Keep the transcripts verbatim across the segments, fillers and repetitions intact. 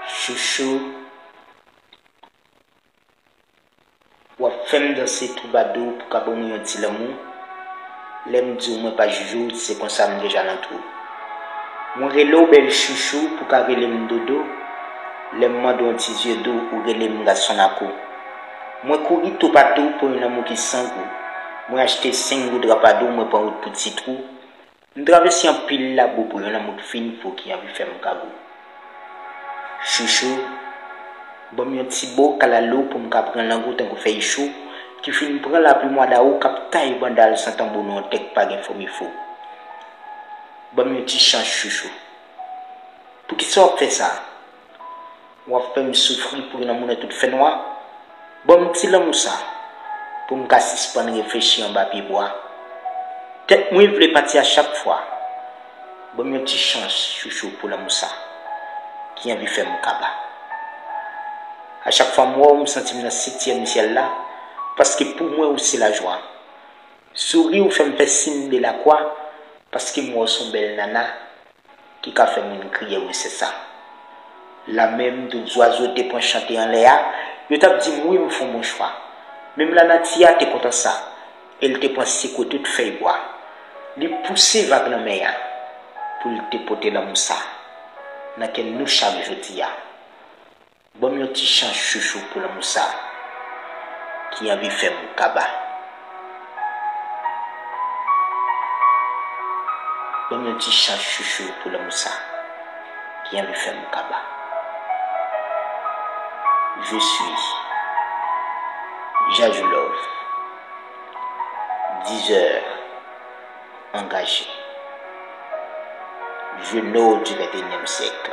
Chouchou, w ap fè m danse twoubadou pou ka ban mwen yon ti lanmou. Lè m di w mwen pa jije w, se konsa m deja nan twou. Mwen rele w bèl chouchou pou ka rele m dodo. Lè m mande w yon ti zye dou, ou rele m gason lakou. Mwen kouri toupatou pou yon lanmou ki san gou. Mwen achte senk goud rapadou, mwen pran wout pou ti twou. M travèse anpil labou pou yon lanmou k fin fou ki anvi fè m kagou. Chouchou, ban m yon ti bo kalalou pou m ka pran lang ou tankou fèy chou ki fin pran lapli mwa dawou k ap tay banda l san tanbou nan yon tè k pa gen fomi fou. Ban m yon ti chans chouchou. Poukisa w ap fè sa? W ap fè m soufri pou yon lanmou nan tout fènwa. Ban m ti lanmou sa, pou m ka sispann reflechi anba pye bwa. Tèt mwen vle pati a chak fwa. Ban m yon ti chans chouchou pou lanmou sa ki anvi fè m kaba. A chak fwa m wè w, m santi m nan setyèm syèl la, paske pou mwen ou se lajwa. Souri w fè m fè siy de lakwa, paske m wè w se yon bèl nana ki ka fè moun kriye, wi se sa. La menm tout zwazo te pran chante anlè a, yo t ap di m wi m fè yon bon chwa. Menm lanati a te kontan sa, e l te pran sekwe tout fèy bwa. Li pouse vag lanmè a pou l te pote lanmou sa nan kè nou chak jodi a. Ban m yon ti chans chouchou pou lanmou sa ki anvi fè m kaba. Ban m yon ti chans chouchou pou lanmou sa ki anvi fè m kaba. Je suis Jajou Love, dizè angaje. Jeno du venteyinyèm syèk.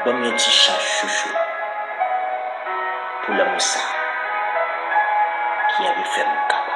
Ban m yon ti chans chouchou pou lanmou sa ki anvi fè m kaba.